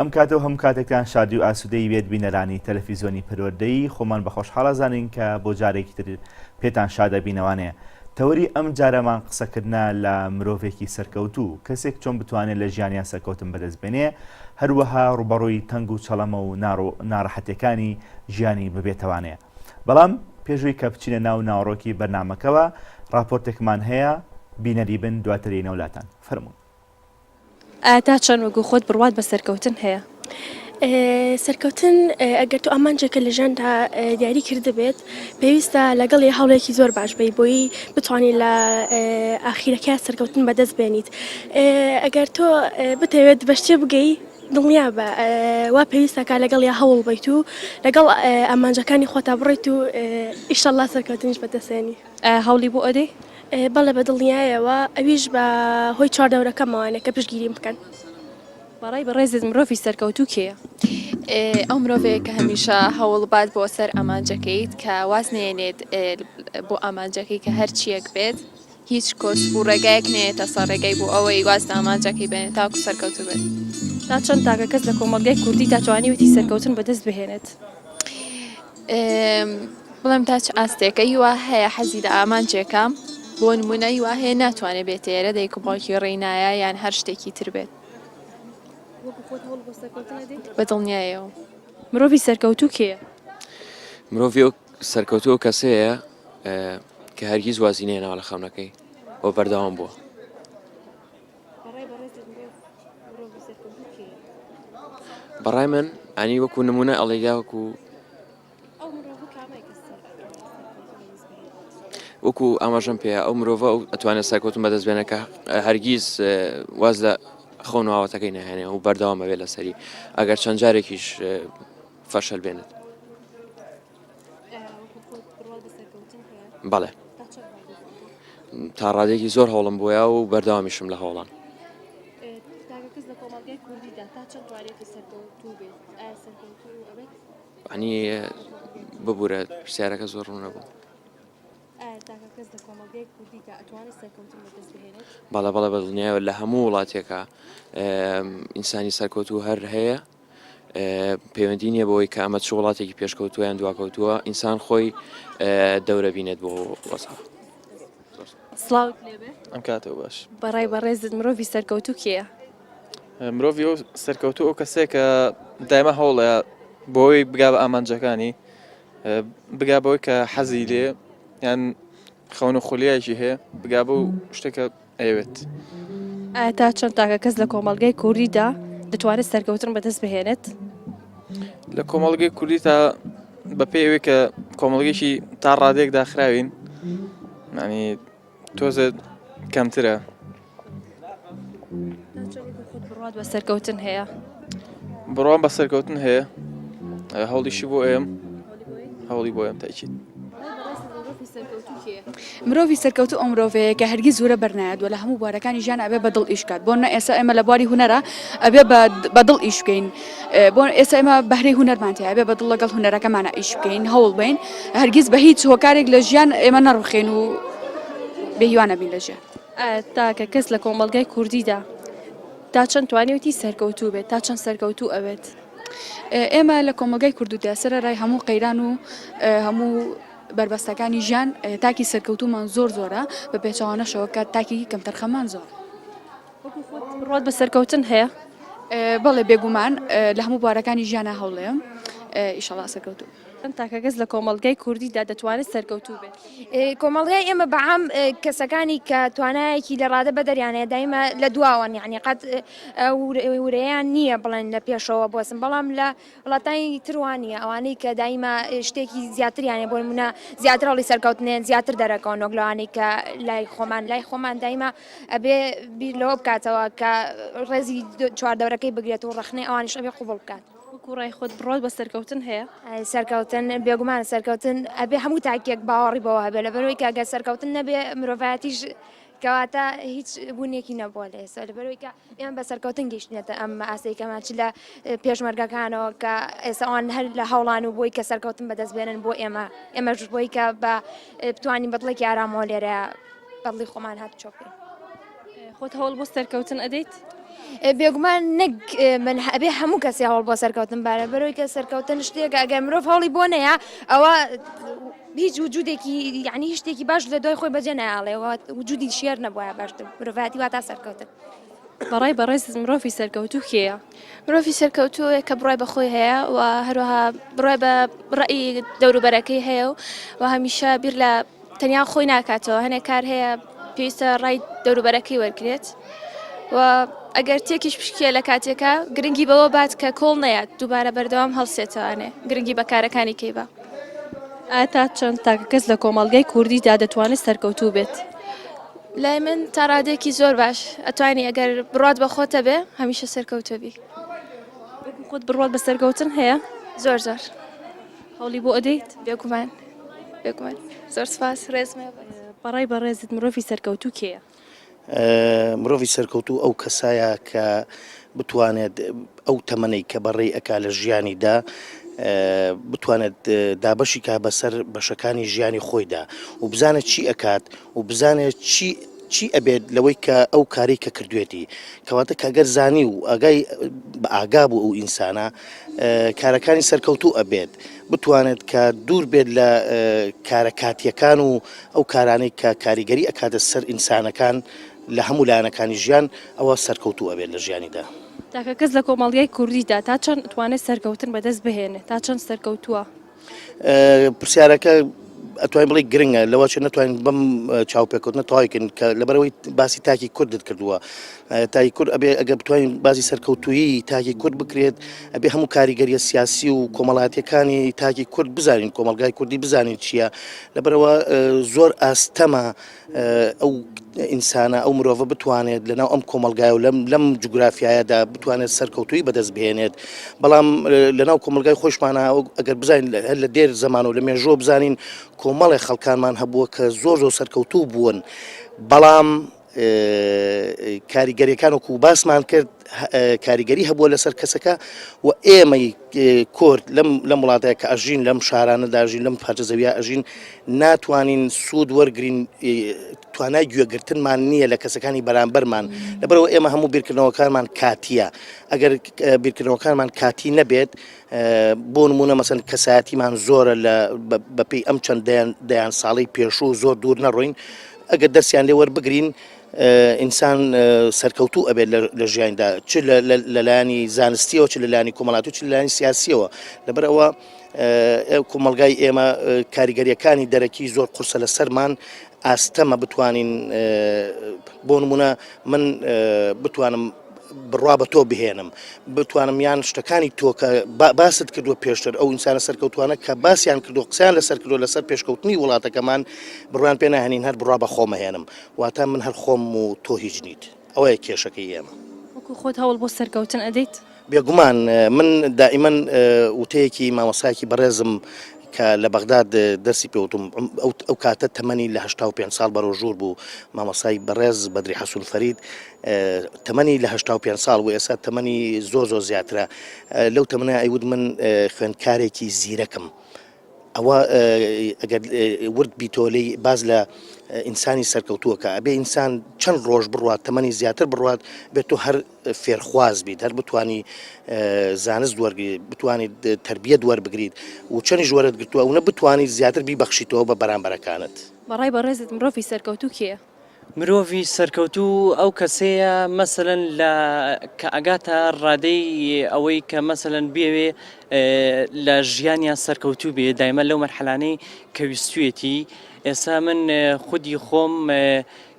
ئەم کاتە و هەموو کاتێکتان شادی و ئاسوودەیی بێت بینەرانی تەلەفیزیۆنی پەروەردەیی خۆمان بە خۆشحاڵ ئەزانین کە بۆ جارێکی تر پێتان شادەبینەوانێ تەوەری ئەم جارەمان قسەکردنە لە مرۆڤێکی سەرکەوتوو کەسێک چۆن بتوانێت لە ژیانیا سەرکەوتن بەدەست بێنێ هەروەها ڕووبەڕووی تەنگ و چەڵەمە و ناڕەحەتیەکانی ژیانی ببێتەوانێ بەڵام پێشوی کە بچینە ناو ناوەڕۆکی بەرنامەکەوە ڕاپۆرتێکمان هەیە بینەری بن دواتر یەینەوە لاتان فەرموون. ئایا تا چەند وەکو خۆت بڕوات بە سەرکەوتن هەیە؟ سەرکەوتن ئەگەر تۆ ئامانجێکە لە ژیاندا دیاری کردبێت پێویستە لەگەڵی هەوڵێکی زۆر باش بی بۆی بتوانانی لە ئاخیرەکە سەرکەوتن بەدەست بێنیت ئەگەر تۆ بتەوێت بە شتێ بگەی دڵنیابە وا پێویستەکە لەگەڵ یا هەوڵ بیت و لەگەڵ ئامانجەکانی خۆتا بڕیت و ئیشەڵا سەرکەوتنیش بەدەستێنی. ئایا هەوڵی بۆ ئەدەی؟ بەڵێ بە دڵنیایەوە ئەویش بە هۆی چواردەورەکەمەوانێ کە پشتگیریم بکەن. بەڕای بەڕێزت مرۆڤی سەرکەوتوو کێیە؟ ئەو مرۆڤەیە کە هەمیشە هەوڵبات بۆ سەر ئامانجەکەیت کە واز نێنێت بۆ ئامانجەکەی کە هەرچیەک بێت هیچ کۆسپ و ڕێگایەک نێتە سەر ڕێگای بۆ ئەوەی واز لە ئامانجەکەی بێنێت تاکو سەرکەوتوو بێت. تا چەند تاکە کەس لە کۆمەڵگای کوردیدا توانیویەتی سەرکەوتن بەدەست بهێنێت؟ بڵێم تا چ ئاستێکە هیوا هەیە حەزی لە ئامانجێکە بۆ نمونە هیوا هەیە ناتوانێت بێتە ئێرە دایک و باوکی ڕێی نایە یان هەر شتێکی تر بێت. بە دڵنیایەوە. مرۆڤی سەرکەوتوو کێیە؟ مرۆڤی ئەو سەرکەوتوو ئەو کەسەیە کە هەرگیز وازی نەهێناوە لە خەونەکەی و بەردەوام بووە. بەڕای من ئەنی وەکو نمونە ئەڵێ یا وەکو وەکو ئاماژەم پێ ئەو مرۆڤە ئەو ئەتوانێت سەرکەوتن بەدەست بێنە کە هەرگیز واز لە خەون و ئاواتەکەی نەهێنێ و بەردەوام ئەبێ لەسەری ئەگەر چەند جارێکیش فەشەل بێنێت. بەڵێ تا ڕادێکی زۆر هەوڵم بۆیە و بەردەوامیشم لە هەوڵان. ینی ببوورە پرسیارەکە زۆر ڕوون نەبوو. بەڵێ بەڵێ بەدڵنیایەوە لە هەموو وڵاتێکە ئینسانی سەرکەوتوو هەر هەیە پەیوەندی نییە بەوەی کە ئەمە چ وڵاتێکی پێشکەوتووە یان دواکەوتووە ئینسان خۆی دەورە بینێت بۆ وەزع. سڵاوت لێبێ ئەم کاتەوە باش. بەڕای بەڕێزت مرۆڤی سەرکەوتوو کێیە؟ مرۆڤی ئەو سەرکەوتوو ئەو کەسەیە کە دایمە هەوڵەیە بۆی بگا بە ئامانجەکانی بگا بەوەی کە حەزی لێ یان خەون و خولیایەکی هەیە بگا بەو شتێکە ئەیەوێت. ئایا تا چەند تاکە کەس لە کۆمەڵگای کوردیدا دەتوانێت سەرکەوتن بەدەست بهێنێت؟ لە کۆمەڵگەی کوردی تا بەپێی ئەوەی کە کۆمەڵگەیەکی تا ڕادەیەک داخراوین ینی تۆزە کەمترە. بڕوات بە سەرکەوتن هەیە؟ بڕوام بە سەرکەوتن هەیە هەوڵیشی بۆ ئێم هەوڵی بۆ ئێم تاکیت. مرۆڤی سەرکەوتوو ئەو مرۆڤەیە کە هەرگیز ورە بەرنایەت و لە هەموو بوارەکانی ژیان ئەبێ بە دڵ ئیش بکات بۆ نە ئێستا ئێمە لە بواری هونەرە ئەبێ بە دڵ ئیش بکەین بۆ ئێستا ئێمە بەهرەی هونەرمان تیا ئەبێ بە دڵ لەگەڵ هونەرەکەمانە ئیش بکەین هەوڵ بین هەرگیز بە هیچ هۆکارێک لە ژیان ئێمە نەڕوخێن و بێهیوا نەبین لە ژیان. ئایا تاکە کەس لە کۆمەڵگای کوردیدا تا چەند توانیویەتی سەرکەوتوو بێت تا چەند سەرکەوتوو ئەبێت؟ ئێمە لە کۆمەڵگای کوردیدا سەرەرای هەموو قەیران و هەموو بەربەستەکانی ژیان تاکی سەرکەوتوومان زۆر زۆرە بە پێچەوانەشەوە کە تاکی کەمتەرخەمان زۆرە. وەکو خۆت بڕوات بە سەرکەوتن هەیە؟ بەڵێ بێگومان لە هەموو بوارەکانی ژیانا هەوڵێم ئیشەڵا سەرکەوتوو. چەند تاکەکەس لە کۆمەڵگای کوردیدا دەتوانێت سەرکەوتوو بێت؟ کۆمەڵگای ئێمە بە عام کەسەکانی کە توانایەکی لە ڕادە بەدەریان هەیە دایمە لە دواوەن یعنی قەت ورەیان نییە بڵێن لە پێشەوە بۆسن بەڵام لە وڵاتانی تر وا نییە ئەوانەی کە دایمە شتێکی زیاتریان هەیە بۆ نمونە زیاتر هەوڵی سەرکەوتنێن زیاتر دەرەکەون وەک لەوانەی کە لای خۆمان لای خۆمان دایمە ئەبێ بیر لەوە بکاتەوە کە ڕێزی چواردەورەکەی بگرێت و ڕەخنەی ئەوانیش ئەبێ قوبڵ بکات. وەکو ڕای خۆت بڕوات بە سەرکەوتن هەیە؟ سەرکەوتن بێگومان سەرکەوتن ئەبێ هەموو تاکێک باوەڕی بەوە هەبێ لەبەرەوەی کە گەر سەرکەوتن نەبێ مرۆڤایەتیش کەواتە هیچ بوونێکی نەبووە لە ئێستا لەبەرەوەی کە ئێمە بە سەرکەوتن گەیشتینەتە ئەم ئاستەی کەمان چ لە پێشمەرگەکانەوە کە ئێستا ئەوان هەر لە هەوڵان و بۆی کە سەرکەوتن بەدەست بێنن بۆ ئێمە ئێمەش بۆی کە بە بتوانین بە دڵێکی ئارامەوە لێرە بەدڵی خۆمان هات چۆ بکەین. خۆت هەوڵ بۆ سەرکەوتن ئەدەیت؟ بێگومان نەک من ئەبێ هەموو کەسێ هەوڵ بۆ سەرکەوتن بارە بەرەوەی کە سەرکەوتن شتێکە ئەگەر مرۆڤ هەوڵی بۆ نەیە ئەوە هیچ وجودێکی یعنی هیچ شتێکی باش لە دوای خۆی بەجێ نایاڵێ وجودی شێر نەبووە باشتر مرۆڤایەتی واتا سەرکەوتن. بەڕای بەڕێزت مرۆڤی سەرکەوتوو کێیە؟ مرۆڤی سەرکەوتوو کە بڕای بە خۆی هەیە و هەروەها بڕای بە ڕەئی دەوروبەرەکەی هەیە و و هەمیشە بیر لە تەنیا خۆی ناکاتەوە هەنێک کار هەیە پێویستە ڕای دەوروبەرەکەی وەرگێت و ئەگەر تێکیش پشکیە لە کاتێکە گرنگی بەوە بات کە کۆڵ نەیات دووبارە بەردەوام هەڵسێتوانێ گرنگی بە کارەکانی کەی بە. ئایا تا چەند تاکە کەس لە کۆمەڵگای کوردیدا دەتوانێت سەرکەوتوو بێت؟ لای من تا ڕادەیەکی زۆر باش ئەتوانی ئەگەر بڕوات بە خۆتە بێ هەمیشە سەرکەوتوو بی. وەکو خۆت بڕوات بە سەرکەوتن هەیە؟ زۆر زۆر. هەوڵی بۆ ئەدەیت؟ بێگومان بێگومان زۆر سپاس ڕێزم هەیە بۆت. بەڕای بەڕێزت مرۆڤی سەرکەوتوو کێیە؟ مرۆڤی سەرکەوتوو ئەو کەسایە کە بتوانێت ئەو تەمەنەی کە بەڕێی ئەکا لە ژیانیدا بتوانێت دابەشی کا بەسەر بەشەکانی ژیانی خۆیدا و بزانێت چی ئەکات و بزانێت چی چی ئەبێت لەوەی کە ئەو کاری کە کردوێتی کەواتە کەگەر زانی و ئاگای بە ئاگا بوو ئەو ئینسانە کارەکانی سەرکەوتوو ئەبێت بتوانێت کە دوور بێت لە کارە کاتیەکان و ئەو کارانەی کە کاریگەری ئەکاتە سەر ئینسانەکان لە هەموو لایەنەکانی ژیان ئەوە سەرکەوتوو ئەبێت لە ژیانیدا. تاکە کەس لە کۆمەڵگای کوردیدا تا چەند ئەتوانێت سەرکەوتن بەدەست بهێنێت؟ تا چەند سەرکەوتووە؟ پرسیارەکە ئەتوانین بڵێ گرنگە لەوە چێ نەتوانین بەم چاوپێکەوتنە تەواوی کەین کە لەبەرەوەی باسی تاکی کوردت کردووە تاکی کورد ئەبێ ئەگەر بتوانین باسی سەرکەوتویی تاکی کورد بکرێت ئەبێ هەموو کاریگەریە سیاسی و کۆمەڵاتیەکانی تاکی کورد بزانین کۆمەلگای کوردی بزانین چییە لەبەرەوە زۆر ئاستەمە ئەو ئینسانە ئەو مرۆڤە بتوانێت لەناو ئەم کۆمەلگای و لەم لەم جوگرافیایەدا بتوانێت سەرکەوتوی بەدەست بهێنێت بەڵام لەناو کۆمەلگای خۆشمانە ئەگەر بزانین هەر لە دێر زەمان و لە مێژووە بزانین کۆمەڵێ خەڵکانمان هەبووە کە زۆر زۆر سەرکەوتوو بوون بەڵام کاریگەریەکان وەکو باسمان کرد کاریگەری هەبووە لەسەر کەسەکە و ئێمەی کورد لەم لەم وڵاتەیە کە ئەژین لەم شارانە داژین لەم پارچە زەویا ئەژین ناتوانین سوود وەرگین توانای گوێگرتنمان نییە لە کەسەکانی بەرامبەرمان لەبەرەوە ئێمە هەموو بیرکردنەوەکانمان کاتیە ئەگەر بیرکردنەوەکانمان کاتی نەبێت بۆ نمونە مەسەن کەسایەتیمان زۆرە لە بەپێی ئەم چەند دەیان ساڵی پێشوو زۆر دوور نەڕۆین ئەگەر دەرسیان لێ وەربگرین ئینسان سەرکەوتوو ئەبێت لە ژیاندا چ لەلایانی زانستیەوە چ لەلایانی کۆمەڵاتی چ لەلایانی سیاسیەوە لەبەر ئەوە کۆمەلگای ئێمە کاریگەریەکانی دەرەکی زۆر قورسە لە سەرمان ئاستەمە بتوانین بۆ نمونە من بتوانم بڕوا بە تۆ بهێنم بتوانم یان شتەکانی تۆ کە باست کردووە پێشتر ئەو ئینسانە سەرکەوتوانە کە باسیان کردو قسەیان لەسەر کردو لەسەر پێشکەوتنی وڵاتەکەمان بڕوان پێ ناهێنین هەر بڕوا بە خۆمەهێنم واتە من هەر خۆم و تۆ هیچ نیت ئەوەیە کێشەکەی ئێمە. وەکو خۆت هەوڵ بۆ سەرکەوتن ئەدەیت؟ بێگومان من دائیمەن وتەیەکی مامۆستایەکی بەڕێزم کە لە بەغداد دەرسی پێوتم ئەو کاتە تەمەنی لە 85 ساڵ بەرەو ژوور بوو مامۆستای بەڕێز بەدری حەسون فەرید تەمەنی لە 85 ساڵ بوو ئێستا تەمەنی زۆر زۆر زیاترە لەو تەمەنە ئەیوت من خوێندکارێکی زیرەکم ئەوە ئەگەر ورد بیتەوە لێی باس لە ئینسانی سەرکەوتووەکە ئەبێ ئینسان چەند ڕۆژ بڕوات تەمەنی زیاتر بڕوات بێت تۆ هەر فێرخواز بیت هەر بتانی زانست وەرگریت بتوانیت تربیەت وەربگریت و چەنیش وەرت گرتووە ئەونە بتوانیت زیاتر بیبەخشیتەوە بە بەرامبەرەکانت. بەڕای بەڕێزت مرۆڤی سەرکەوتوو کێیە؟ مرۆڤی سەرکەوتوو ئەو کەسەیە مەسەلەن لە کە ئەگاتە ڕادەی ئەوەی کە مەسەلەن بێوێ لە ژیانیان سەرکەوتوو بێ دایمە لەو مەرحەلانەی کە ویستویەتی ئێستا من خودی خۆم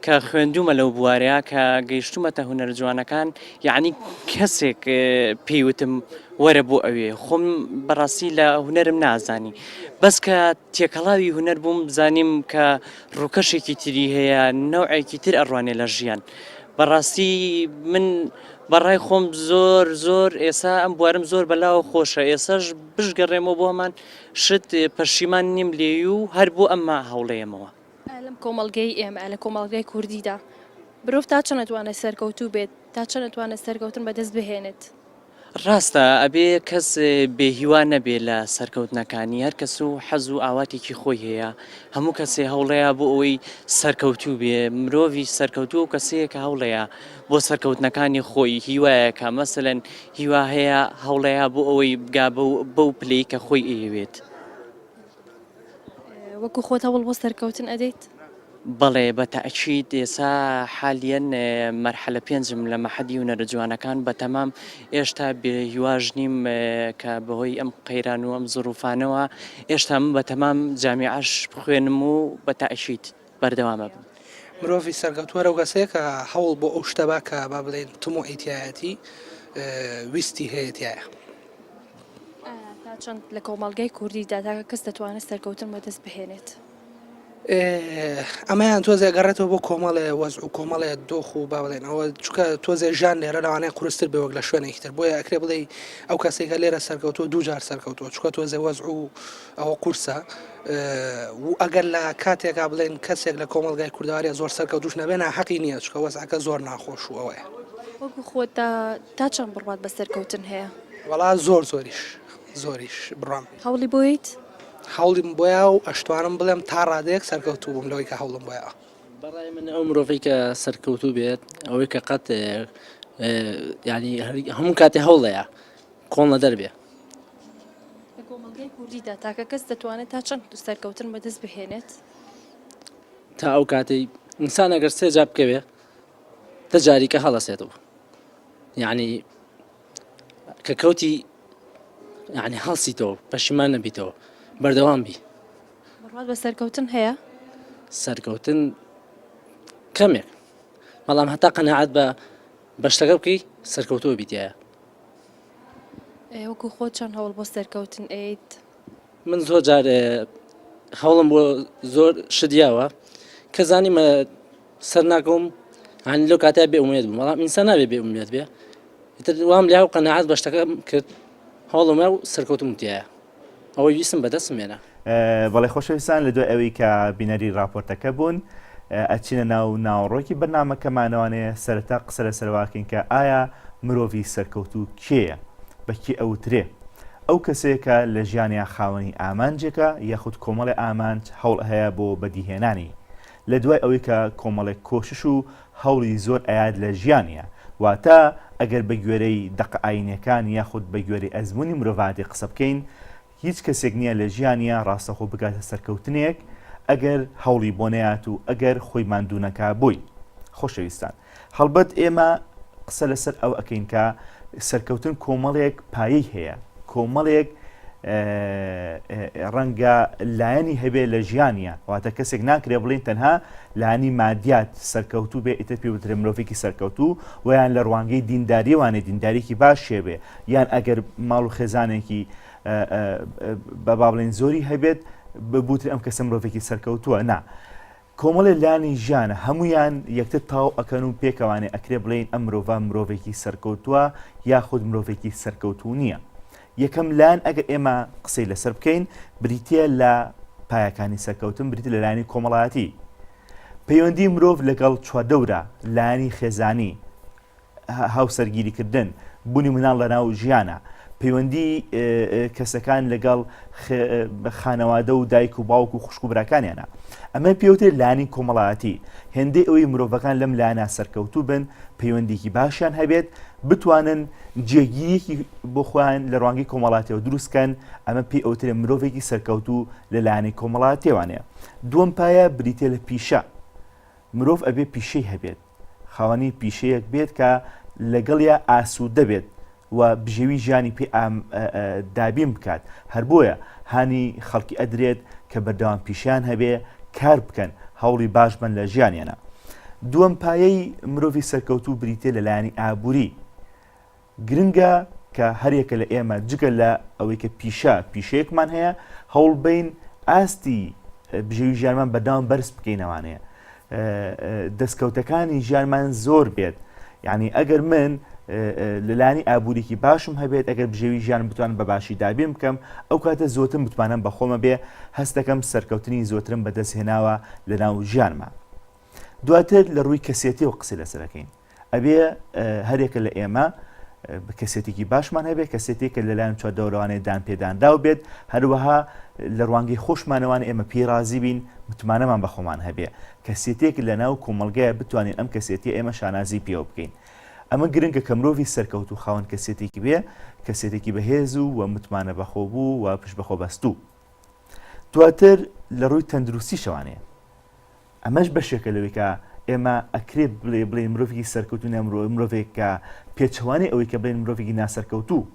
کە خوێندومە لەو بوارەیە کە گەیشتومەتە هونەرە جوانەکان یعنی کەسێک پێی وتم وەرە بۆ ئەوێ خۆم بەڕاستی لە هونەرم نازانی بەس کە تێکەڵاوی هونەر بووم زانیم کە ڕووکەشێکی تری هەیە نەوعێکی تر ئەڕوانێ لە ژیان بەڕاستی من بەڕای خۆم زۆر زۆر ئێسا ئەم بوارم زۆر بەلاوە خۆشە ئێساش بشگەڕێمەوە بۆ هەمان شت پەشیمان نیم لێی و هەر بۆ ئەمە هەوڵەیەمەوە. لەم کۆمەڵگەی ئێمە لە کۆمەڵگای کوردیدا مرۆڤ تا چەند ئەتوانێت سەرکەوتوو بێت تا چەند ئەتوانێت سەرکەوتن بەدەست بهێنێت؟ ڕاستە ئەبێ کەس بێ هیوا نەبێ لە سەرکەوتنەکانی هەر کەس و حەز و ئاواتێکی خۆی هەیە هەموو کەسێ هەوڵەیە بۆ ئەوەی سەرکەوتوو بێ مرۆڤی سەرکەوتوو ئەو کەسەیە کە هەوڵەیە بۆ سەرکەوتنەکانی خۆی هیوایەکە مەسەلەن هیوا هەیە هەوڵەیە بۆ ئەوەی بگا بەو پلەی کە خۆی ئەیەوێت. وەکو خۆت هەوڵ بۆ سەرکەوتن ئەدەیت؟ بەڵێ بە تەئکید ئێسا حالیەن مەرحەلە پێنجم لە مەحەدی هونەرە جوانەکان بەتەمام ئێشتا بێ هیواش نیم کە بەهۆی ئەم قەیران و ئەم زروفانەوە ئێشتا من بەتەمام جامیعەش بخوێنم و بە تەئکید بەردەوام ئەبم. مرۆڤی سەرکەوتوو هەر ئەو کەسەیە کە هەوڵ بۆ ئەو شتە با کە با بڵێین تموحی تیایەتی ویستی هەیە تیایە. ئایا تا چەند لە کۆمەڵگای کوردیدا تاکە کەس دەتوانێت سەرکەوتن بەدەست بهێنێت؟ ئەمەیان تۆزێ گەڕێتەوە بۆ کۆمەڵێ وەزع و کۆمەڵێ دۆخ و با بڵێن ئەوە چکە تۆزێ ژیان لێرە لەوانەیە قورستر بێ وەک لە شوێنێکی تر بۆیە ئەکرێ بڵێ ئەو کەسێک کە لێرە سەرکەوتووە دوو جار سەرکەوتووە چکە تۆزێ وەزع و ئەوە قورسە و ئەگەر لە کاتێکا بڵێن کەسێک لە کۆمەڵگای کوردەواریە زۆر سەرکەوتوش نەبێ ناحەقی نییە چکە وەزعەکە زۆر ناخۆش و ئەوەیە. وەکو خۆت تا تا چەند بڕوات بە سەرکەوتن هەیە؟ وەڵا زۆر زۆریش زۆریش بڕوام. هەوڵی بۆیت؟ هەوڵیم بۆیا و ئەشتوانم بڵێم تا ڕادەیەک سەرکەوتوو بووم لەوەی کە هەوڵم بۆیا. بەڕای من ئەو مرۆڤەی کە سەرکەوتوو بێت ئەوەی کە قەت یانی هەموو کاتێ هەوڵەیە کۆڵ نەدەر بێ. لە کۆمەڵگای کوردیدا تاکە کەس دەتوانێت تا چەند سەرکەوتن بەدەست بهێنێت؟ تا ئەو کاتەی ئینسان ئەگەر سێ جار بکەوێ دە جاریکە هەڵەسێتەوە یعنی کە کەوتی یعنی هەڵسیتەوە پەشیمان نەبیتەوە بەردەوام بی. بڕوات بە سەرکەوتن هەیە؟ سەرکەوتن کەمێک بەڵام هەتا قەناعەت بە بە شتەکە بکەی سەرکەوتووە بی تیایا. وەکو خۆت چۆن هەوڵ بۆ سەرکەوتن ئەیەیت؟ من زۆر جار هەوڵم بۆ زۆر شت یاوە کە زانیمە سەر ناکەوم هەنی لەو کاتە بێ ئومێد بووم بەڵام ئینسان نابێ بێ ئومێد بێ ئیتر وام لیا و قەناعەت بە شتەکەم کرد هەوڵم و سەرکەوتم تیایا ئەوەی ویستم بەدەستم هێنا. بەڵێ خۆشەویستان لە دوای ئەوەی کە بینەری ڕاپۆرتەکە بوون ئەچینە ناو ناوەڕۆکی بەرنامەکەمانەوانێ سەرەتا قسە لەسەر واکەین کە ئایا مرۆڤی سەرکەوتوو کێیە؟ بە کێ ئەوترێ؟ ئەو کەسەیە کە لە ژیانیا خاوەنی ئامانجێکە یاخود کۆمەڵێ ئامانج هەوڵ هەیە بۆ بەدیهێنانی لە دوای ئەوەی کە کۆمەڵێک کۆشش و هەوڵی زۆر ئەیات لە ژیانیا واتە ئەگەر بە گوێرەی دەقە ئاینیەکان یاخود بە گوێرەی ئەزموونی مرۆڤایەتی قسە بکەین هیچ کەسێک نیە لە ژیانیا ڕاستەخۆ بگاتە سەرکەوتنێک ئەگەر هەوڵی بۆ نەیات و ئەگەر خۆی ماندوو نەکا بۆی. خۆشەویستان هەڵبەت ئێمە قسە لەسەر ئەوە ئەکەین کە سەرکەوتن کۆمەڵێک پایەی هەیە کۆمەڵێک ڕەنگە لایەنی هەبێ لە ژیانە واتە کەسێک ناکرێ بڵین تەنها لانی مادیات سەرکەوتوو بێ ئیتر پێ وترێ مرۆڤێکی سەرکەوتوو ویان لە ڕوانگەی دینداریوانێ دیندارێکی باشێ بێ یان ئەگەر ماڵ و خێزانێکی بە با بڵێین زۆری هەبێت بوترێ ئەم کەسە مرۆڤێکی سەرکەوتووە نا کۆمەڵێ لانی ژیانە هەمویان یەکتر تاو ئەکەن و پێکەوانێ ئەکرێ بڵێین ئەم مرۆڤە مرۆڤێکی سەرکەوتووە یاخود مرۆڤێکی سەرکەوتوو نییە یەکەم لایەن ئەگەر ئێمە قسەی لەسەر بکەین بریتە لە پایەکانی سەرکەوتن بریتە لە لایەنی کۆمەڵایەتی پەیوەندی مرۆڤ لەگەڵ چواردەورە لایەنی خێزانی هاوسەرگیریکردن، بوونی مناڵ لەناو ژیانە، پەیوەندی کەسەکان لەگەڵ خانەوادە و دایک و باوک و خوشک و براکانیانە. ئەمە پێوترێت لایەنی کۆمەڵایەتی. هێندەی ئەوەی مرۆڤەکان لەم لایەنە سەرکەوتوو بن، پەیوەندیکی باشیان هەبێت، بتوانن جێگیریەکی بۆ خۆیان لە ڕوانگەی کۆمەڵاتیەوە دروست کەن، ئەمە پێی ئەوترێت مرۆڤێکی سەرکەوتوو لە لایەنی کۆمەڵایەتیەوانەیە. دووەم پایە بریتیە لە پیشە. مرۆڤ ئەبێ پیشەی هەبێت، خاوەنی پیشەیەک بێت کە لەگەڵیا ئاسوودە بێت و بژێوی ژیانی پێ دابین بکات، هەر بۆیە هانی خەڵکی ئەدرێت کە بەردەوام پیشەیان هەبێ، کار بکەن، هەوڵی باش بەن لە ژیانیانا. دووەم پایەی مرۆڤی سەرکەوتوو بریتیە لە لایەنی ئابووری. گرنگە کە هەریەکە لە ئێمە جگە لە ئەوەی کە پیشە پیشەیەکمان هەیە هەوڵبەین ئاستی بژێوی ژیانمان بەردەوام بەرز بکەینەوانەیە دەستکەوتەکانی ژیانمان زۆر بێت یعنی ئەگەر من لەلانی ئابووریکی باشم هەبێت ئەگەر بژێوی ژیان بتوان بە باشی دابین بکەم ئەو کاتە زۆتر متمانەم بەخۆمە بێ هەست دەکەم سەرکەوتنی زۆترم بەدەست هێناوە لە ناو ژیانما دواتر لە ڕووی کەسێتیەوە قسەی لەسەر ئەکەین ئەبێ هەرێکە لە ئێمە. کەسێتێکی باشمان هەبێت کەسێتێک کە لەلایەن چواردەورەوانێ دان پێدانراو بێت هەروەها لە ڕوانگەی خۆشمانەوان ئێمە پێی ڕازی بین متمانەمان بە خۆمان هەبێ کەسێتێک لە ناو کۆمەڵگەیە بتوانین ئەم کەسێتی ئێمە شانازی پێوە بکەین ئەمە گرنگە کە مرۆڤی سەرکەوتوو خاوەن کەسێتێکی بێ کەسێتێکی بەهێز و و متمانە بەخۆبوو و پشت بەخۆ بەستوو دواتر لە ڕووی تەندروستیشەوانەیە ئەمەش بەشێکە لەوەی کە ئێمە ئەکرێ بڵێ بڵێین مرۆڤێکی سەرکەوتوو نە مرۆڤێک کە پێچەوانەی ئەوەی کە بڵێن مرۆڤێکی ناسەرکەوتوو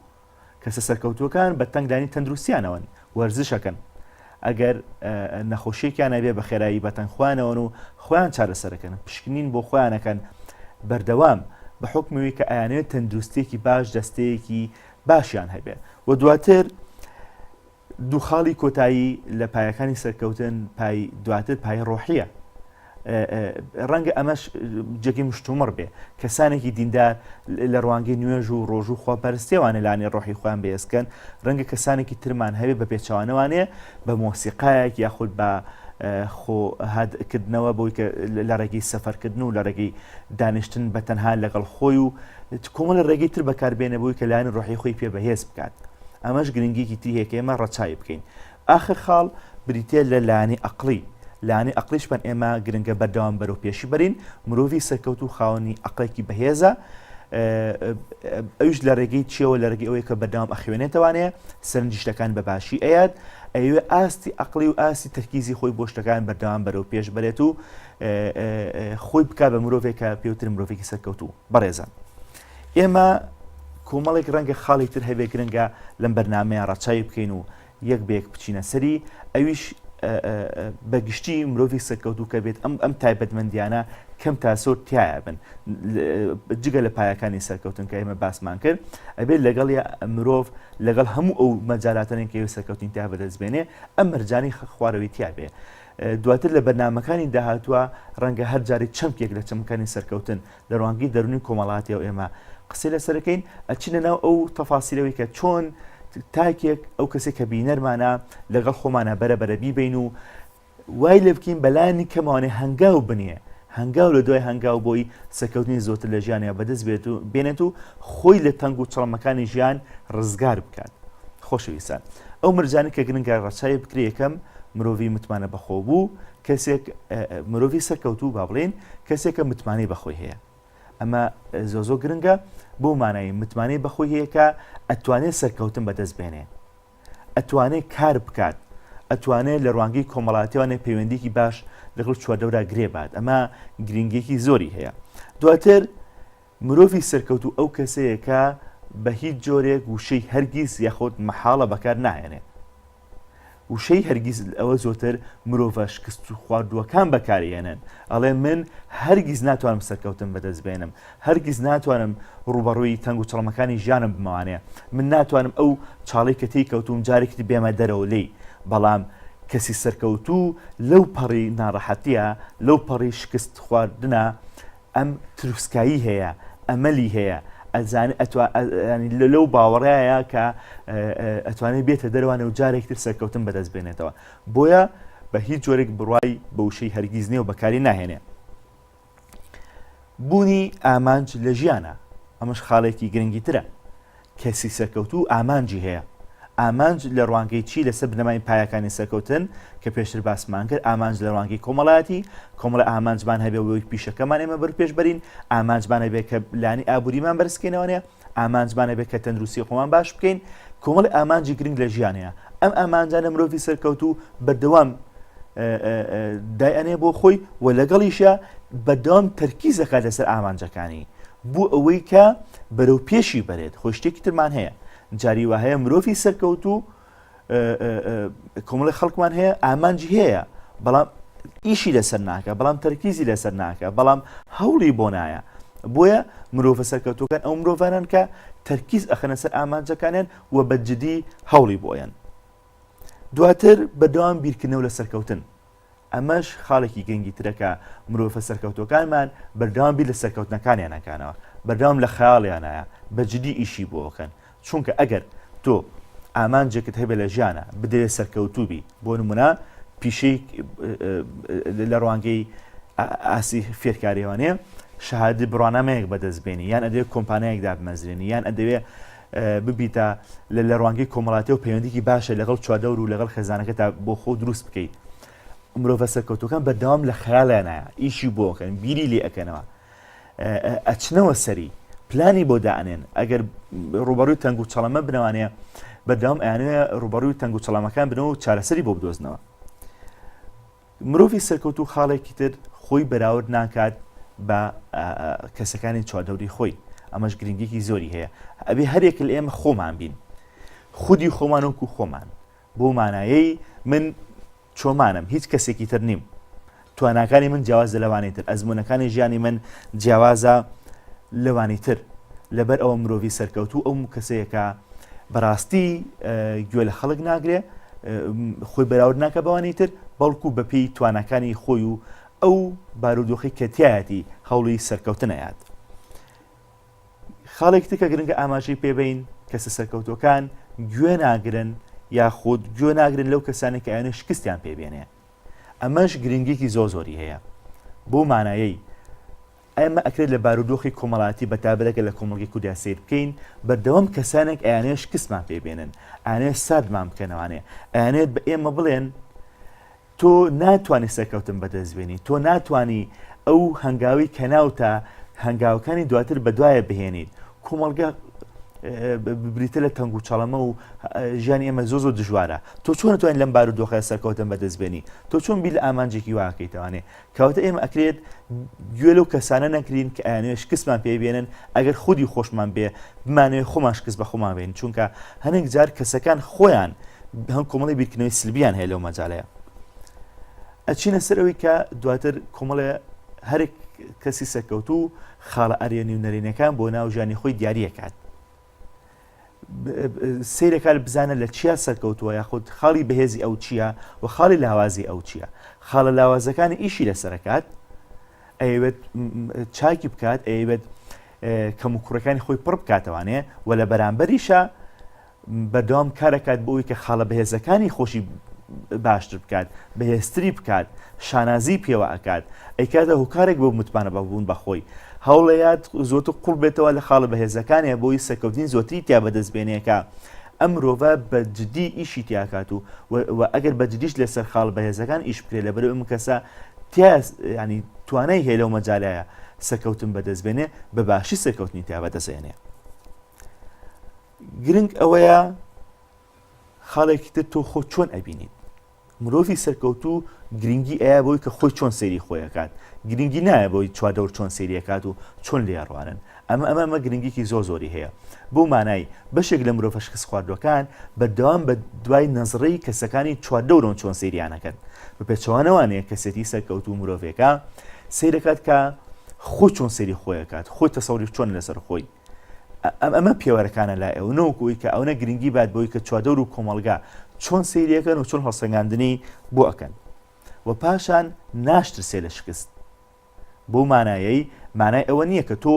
کەسە سەرکەوتووەکان بە تەنگدانی تەندروستیانەوەن وەرزشەکەن ئەگەر نەخۆشیێکیان هەبێ بە خێرایی بەتەنگ خۆیانەوەن و خۆیان چارەسەرەکەن پشکنین بۆ خۆیانەکەن بەردەوام بە حکمەوەی کە ئەیانەوێت تەندروستێکی باش دەستەیەکی باشیان هەبێ و دواتر دوو خاڵی کۆتایی لە پایەکانی سەرکەوتن پای دواتر پای ڕۆحیە ڕەنگە ئەمەش جێگەی مشتومڕ بێ کەسانێکی دیندار لە ڕوانگەی نوێژ و ڕۆژ و خواپەرستیوانە لانی ڕۆحی خۆیان بەهێزکەن ڕەنگە کەسانێکی ترمان هەبێ بە پێچەوانەوانێ بە مۆسیقایەک یاخود بە خۆ هادکردنەوە بۆی کە لە ڕێگەی سەفەرکردن و لە ڕێگەی دانیشتن بە تەنها لەگەڵ خۆی و کۆمەڵە ڕێگەی تر بەکاربێنە بۆی کە لایەن ڕۆحی خۆی پێ بەهێز بکات. ئەمەش گرنگیەکی تری هەیە کە ئێمە ڕەچاوی بکەین. ئاخر خاڵ بریتیە لە لایەنی ئەقڵی. لایەنی ئەقڵیشمان ئێمە گرنگە بەردەوام بەرەو پێشی بەرین. مرۆڤی سەرکەوتوو خاوەنی ئەقڵێکی بەهێزە. ئەویش لە ڕێگەی چیەوە لە ڕێگەی ئەوەی کە بەردەوام ئەخوێنێتەوانێ سەرنجی شتەکان بە باشی ئەیات ئەیەوێ ئاستی ئەقڵی و ئاستی تەرکیزی خۆی بۆ شتەکان بەردەوام بەرەو پێش بەرێت و خۆی بکا بە مرۆڤێک کە پێوتر مرۆڤێکی سەرکەوتوو. بەڕێزان ئێمە کۆمەڵێک ڕەنگە خاڵی تر هەبێ گرنگە لەم بەرنامەیە ڕەچاوی بکەین و یەک بە یەک بچینە سەری ئەویش بە گشتی مرۆڤی سەرکەوتوو کە بێت ئەم ئەم تایبەتمەندیانە کەم تا زۆر تایە بن جگە لە پایەکانی سەرکەوتن کە ئێمە باسمان کرد ئەبێت لەگەڵ مرۆڤ لەگەڵ هەموو ئەو مەجالاتەنێن کە سەرکەوتین تا بەدەست بێنێ ئەم مەرجانی خوارەوەی تیا بێ دواتر لە بەرنمەکانی داهاتوە ڕەنگە هەر جارێک چەمکێک لە چەمکانی سەرکەوتن لە ڕوانگەی دەروونی کۆمەڵاتیەوە ئێمە قسەی لەسەر دەکەین، ئەچینە ناو ئەو تەفاسیلەوەی کە چۆن تاکێک ئەو کەسێک کە بینەرمانە لەگەڵ خۆمانە بەرە بەرە بیبین و وای لێ بکەین بەلانی کەمەوانێ هەنگاو بنێ هەنگاو لە دوای هەنگاو بۆی سەرکەوتنی زۆرتر لە ژیانیا بەدەست بێت و بێنێت و خۆی لە تەنگ و چڵمەکانی ژیان ڕزگار بکات خۆشەویستان ئەو مەرجانە کە گرنگە ڕەچاوی بکرێ یەکەم مرۆڤی متمانە بەخۆبوو کەسێک مرۆڤی سەرکەوتوو با بڵێین کەسێکە متمانەی بەخۆی هەیە ئەمە زۆ زۆر گرنگە بۆ مانای متمانەی بەخۆی هەیە کە ئەتوانێت سەرکەوتن بەدەست بێنێ ئەتوانێت کار بکات ئەتوانێت لە ڕوانگەی کۆمەڵاتیوانێ پەیوەندیکی باش لەگەڵ چواردەورا گرێ بات ئەمە گرنگێکی زۆری هەیە دواتر مرۆڤی سەرکەوتوو ئەو کەسەیە کە بە هیچ جۆرێک وشەی هەرگیز یاخود مەحاڵە بەکار ناهێنێ. وشەی هەرگیز ئەوە زۆرتر مرۆڤە شکستخواردووەکان بەکارئێنن، ئەڵێ من هەرگیز ناتوانم سەرکەوتن بەدەست بێنم، هەرگیز ناتوانم ڕووبەڕووی تەنگ و چڵمەکانی ژیانم بمەوانێ، من ناتوانم ئەو چاڵەی کە تێی کەوتووم جارێکی تر بێمە دەرەوە لێی، بەڵام کەسی سەرکەوتوو لەو پەڕی ناڕەحەتییە، لەو پەڕی شکست خواردنە ئەم تروسکایی هەیە، ئەمەلی هەیە، ئەزانێ ئەتوا یانی لەو باوەڕایە کە ئەتوانێت بێتە دەروانە و جارێک تر سەرکەوتن بەدەست بێنێتەوە. بۆیە بە هیچ جۆرێک بڕوای بە وشەی هەرگیز نییە و بەکاری ناهێنێ. بوونی ئامانج لە ژیانە، ئەمەش خاڵێکی گرنگی ترە. کەسی سەرکەوتوو ئامانجی هەیە. ئامانج لە ڕوانگەی چی لەسەر بنەمای پایەکانی سەرکەوتن کە پێشتر باسمان کرد، ئامانج لە ڕوانگەی کۆمەڵایەتی، کۆمەڵە ئامانجمان هەبێ بۆ پیشەکەمان ئێمە بەرەو پێش بەرین، ئامانجمان هەبێ کە لانی ئابووریمان بەرز بکەینەوە، ئامانجمان هەبێ کە تەندروستی خۆمان باش بکەین، کۆمەڵی ئامانجی گرنگ لە ژیان هەیە. ئەم ئامانجانە مرۆڤی سەرکەوتوو بەردەوام دایئەنێ بۆ خۆی و لەگەڵیشە بەردەوام تەرکیز دەکات لەسەر ئامانجەکانی. بۆ ئەوەی کە بەرەو پێشی بەرێت خۆی شتێکی ترمان هەیە جاری وا هەیە مرۆڤی سەرکەوتوو کۆمەڵی خەڵکمان هەیە ئامانجی هەیە بەڵام ئیشی لەسەر ناکە بەڵام تەرکیزی لەسەر ناکە بەڵام هەوڵی بۆ نایە بۆیە مرۆڤە سەرکەوتوەکان ئەو مرۆڤانن کە تەرکیز ئەخەنە سەر ئامانجەکانیان و بە جدی هەوڵی بۆیان دواتر بەدەوام بیرکردنەوە لە سەرکەوتن ئەمەش خاڵێکی گرنگی ترە کە مرۆڤە سەرکەوتووەکانمان بەردەوام بیر لە سەرکەوتنەکانیان ئەکانەوە، بەردەوام لە خەیاڵیانایە، بە جدی ئیشی بۆ ئەکەن. چونکە ئەگەر تۆ ئامانجێکت هەبێ لە ژیانا بدەوێ سەرکەوتوو بی، بۆ نموونە پیشەی لە ڕوانگەی ئاستی فێرکاریەوانێ. شەهادەی بڕوانامەیەک بەدەست بێنی یان ئەدەوێ کۆمپانیایەک دابمەزرێنی یان ئەدەوێ ببیتە لە ڕوانگەی کۆمەڵاتی و پەیوەندیکی باشە لەگەڵ چواردەور و لەگەڵ خێزانەکەتا بۆ خۆ دروست بکەیت مرۆڤە سەرکەوتوەکان بەردەوام لە خەیاڵیانایە ئیشی بۆکەن بیری لێ ئەکەنەوە ئەچنەوە سەری پلانی بۆ دائەنێن ئەگەر ڕوبەڕووی تەنگ و چەڵەمە بنەوانەیە بەردەوام ئەیانەوێ ڕوبەڕووی تەنگ و چەڵەمەکان بنەوە و چارەسەری بۆ بدۆزنەوە مرۆڤی سەرکەوتوو خاڵێکی تر خۆی بەراورد ناکات بە کەسەکانی چواردەوری خۆی ئەمەش گرنگێکی زۆری هەیە ئەبێ هەرێک لە ئێمە خۆمان بین خودی خۆمان وەکو خۆمان بۆ مانایەی من چۆمانم هیچ کەسێکی تر نیم تواناکانی من جیاوازە لەوانی تر ئەزمونونەکانی ژیانی من جیاوازە لەوانی تر لەبەر ئەوە مرۆڤی سەرکەوتوو ئەو کەسەیەکە بەڕاستی گوێ لە خەڵک ناگرێ خۆی بەراورد ناکە بەوانی تر بەڵکو بەپێی تواناکانی خۆی و ئەو بارودۆخی کە تایەتی هەوڵی سەرکەوتن ئەیات. خاڵێکی تر کە گرنگە ئاماژەی پێبین کەسە سەرکەوتوەکان گوێ ناگرن یاخود گوێ ناگرن لەو کەسانێک کە ئەیانەوێت شکستیان پێبێنێ ئەمەش گرنگێکی زۆر زۆری هەیە بۆ مانایەی ئێمە ئەکرێت لە بارودۆخی کۆمەڵایەتی بە تایبەت ئەگەر لە کۆمەڵگەی کوردیا سەیر بکەین بەردەوام کەسانێک ئەیانەوێت شکستمان پێ بێنن ئەیانەوێت ساردمان بکەنەوانێ ئەیانەوێت بە ئێمە بڵێن تۆ ناتوانی سەرکەوتن بەدەست بێنی تۆ ناتوانی ئەو هەنگاوی کە ناوتە هەنگاوەکانی دواتر بەدوایە بهێنیت کۆمەڵگە بریتە لە تەنگ و چەڵەمە و ژیانی ئێمە زۆ زۆر دژوارە تۆ چۆن توانین لەم بارودۆخە سەرکەوتن بەدەست بێنی تۆ چۆن بیر لە ئامانجێکی واکەیتوانێ کەواتە ئێمە ئەکرێت گوێ لەو کەسانە نەکرین کە ئەیانەوێت شکستمان پێ بێنن ئەگەر خودی خۆشمان بێ بمانەوێت خۆمان شکست بە خۆمان بێن چونکە هەنێک جار کەسەکان خۆیان هەم کۆمەڵی بیرکردنەوەی سلبیان هەیە لەو مەجالەیە ئەچینە سەر ئەوەی کە دواتر کۆمەڵێ هەرێک کەسی سەرکەوتوو خاڵە ئەرێنی و نەرێنەکان بۆ ناو ژیانی خۆی دیاریەکات سەیرەکات بزانە لە چیا سەرکەوتووە یاخود خاڵی بەهێزی ئەو چییە و خاڵی لاوازی ئەو چییە خاڵە لاوازەکانی ئیشی لەسەرکات ئەیەوێت چاکی بکات ئەیەوێت کەم و کوڕەکانی خۆی پڕ بکاتەوانێ و لە بەرامبەریشە بەردەوام کارەکات بۆ ئەوی کە خاڵە بەهێزەکانی خۆشی باشتر بکات بەهێزتری بکات شانازی پێوە ئەکات ئەیکاتە هۆکارێک بۆ متمانە بەبوون بەخۆی هەوڵەیات زۆتر قوڵ بێتەوە لە خاڵە بەهێزەکانیە بۆی سەرکەوتنی زۆتری تیا بەدەست بێنێکە ئەم مرۆڤە بە جدی ئیشی تیاکات و و ئەگەر بە جدیش لەسەر خاڵ بەهێزەکان ئیش بکرێت لەبەر ئەم کەسە تیا ینی توانای هەیە لەو مەجالایە سەرکەوتن بەدەست بێنێ بە باشی سەرکەوتنی تیا بەدەستێنێ گرنگ ئەوەیە خاڵێکی تر تۆ خۆت چۆن ئەبینیت؟ مرۆڤی سەرکەوتوو گرنگی ئەیا بۆی کە خۆی چۆن سەیری خۆی ئەکات گرنگی نایە بۆی چواردەور چۆن سەیری ئەکات و چۆن لێ ئەڕوانن ئەمە ئەمە ئەمە گرنگیکی زۆر زۆری هەیە بۆ مانای بەشێک لە مرۆڤە شکست خواردوەکان بەردەوام بە دوای نەزڕەی کەسەکانی چواردەورەوە چۆن سەیریان ئەکەن بە پێچەوانەوانەیە کەسێتی سەرکەوتوو مرۆڤێکە سەیرەکات کە خۆی چۆن سەیری خۆی ئەکات خۆی تەسەوری چۆن لەسەر خۆی ئەمە پێوەرەکانە لای ئەو نەوەکو ئەوی کە ئەونە گرنگی بات بۆی کە چواردەور و کۆمەڵگا چۆن سەیریەکەن و چۆن هەڵسەنگاندنی بۆ ئەکەن و پاشان ناشترسێ لە شکست بۆ مانایەی مانای ئەوە نییە کە تۆ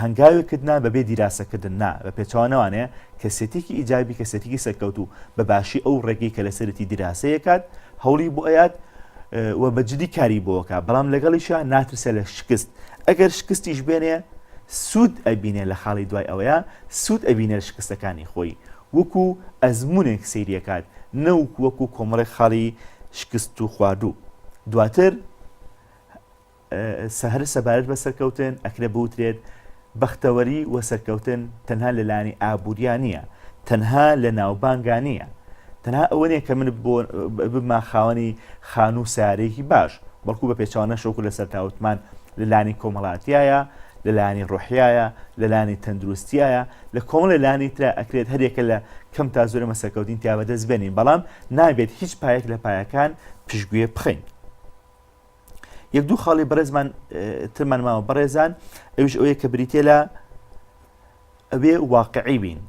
هەنگاوێکت نا بەبێ دیراسەکردن نا بە پێچوانەوانەیە کەسێتێکی ئیجابی کەسێتێکی سەرکەوتوو بە باشی ئەو ڕێگەی کە لەسەرەتی دیراسەیەکات هەوڵی بۆ ئەیات و بە جدی کاری بۆکە بەڵام لەگەڵیشا ناترسە لە شکست ئەگەر شکستیش بێنێ سوود ئەبینێ لە خاڵی دوای ئەوەیە سوود ئەبینێ لە شکستەکانی خۆی وەکو ئەزمونێک سەیریەکات نەوک وەکو کۆمەڵێک خاڵی شکست و خواردوو دواتر هەر سەبارەت بە سەرکەوتن ئەکرێ بوترێت بەختەوەری و سەرکەوتن تەنها لە لانی ئابووریا نییە تەنها لە ناوبانگا نییە تەنها ئەوە نییە کە من ببمە خاوەنی خانوو و سەیارەیەکی باش، بەڵکو بە پێچەوانەش وەکو لە سەرەتا وتمان لە لانی کۆمەڵاتیایە، لە لانی ڕۆحیایە، لە لانی تەندروستیایە، لە کۆمەڵێ لانی ترا ئەکرێت هەریەکە لە کەم تا زۆر ئێمە سەرکەوتنی تیا بەدەست بێنین، بەڵام نابێت هیچ پایەک لە پایەکان پشتگوێ بخەین. یەک دوو خاڵی بەڕێزمان ترمان ماوە بەڕێزان ئەویش ئەوەیە کە بریتە لە ئەبێ واقعی بین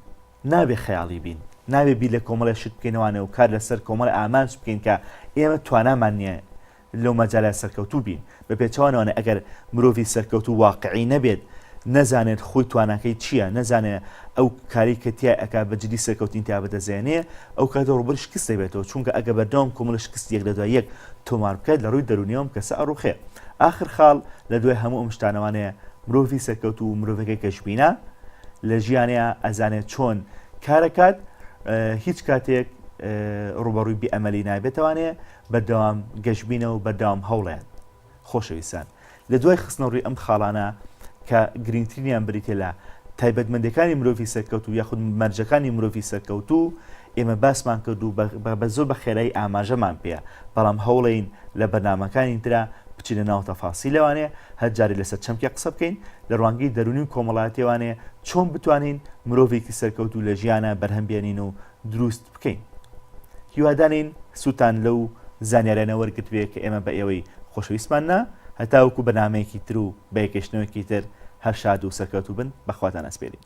نابێ خەیاڵی بین نابێ بیر لە کۆمەڵێ شت بکەینەوانێ و کار لەسەر کۆمەڵێ ئامانج بکەین کە ئێمە توانامان نییە لەو مەجالە سەرکەوتوو بین بە پێچەوانەوانە ئەگەر مرۆڤی سەرکەوتوو واقعی نەبێت نەزانێت خۆی تواناکەی چییە، نەزانێ ئەو کارەی کە تیای ئەکا بە جدی سەرکەوتنی تیا بەدەستێنێ، ئەو کاتە ڕووبەڕووی شکست دەبێتەوە، چونکە ئەگەر بەردەوام کۆمەڵە شکستی یەک لە دوای یەک تۆمار بکات لە ڕووی دەروونیەوە ئەم کەسە ئەڕوخێ. ئاخر خاڵ لە دوای هەموو ئەم شتانەوانەیە مرۆڤی سەرکەوتوو و مرۆڤێکە گەشبینە لە ژیانیا ئەزانێت چۆن کارەکات هیچ کاتێک ڕووبەڕووی بێئەمەلی نابێتەوانێ بەردەوام گەشبینە و بەردەوام هەوڵیان. خۆشەویستان لە دوای خستنەڕووی ئەم خاڵانە کە گرنگترینیان بریتیە لە تایبەتمەندیەکانی مرۆڤی سەرکەوتوو یاخود مەرجەکانی مرۆڤی سەرکەوتوو ئێمە باسمان کرد و بە زۆر بە خێرایی ئاماژەمان پێیە بەڵام هەوڵین لە بەرنامەکانی ترا بچینە ناو تەفاسیلەوانێ هەر جارێ لەسەر چەمکێک قسە بکەین لە ڕوانگەی دەروونی و کۆمەڵایەتیەوانێ چۆن بتوانین مرۆڤێکی سەرکەوتوو لە ژیانە بەرهەم بێنین و دروست بکەین. هیوادارین سوودتان لەو زانیاریانە وەرگرتبێ کە ئێمە بە ئێوەی خۆشەویستمان نا. هەتاوەکو بەرنامەیەکی تر و بە یەکگەیشتنەوەیەکی تر هەر شاد و سەرکەوتوو بن. بە خواتان ئەسپێرین.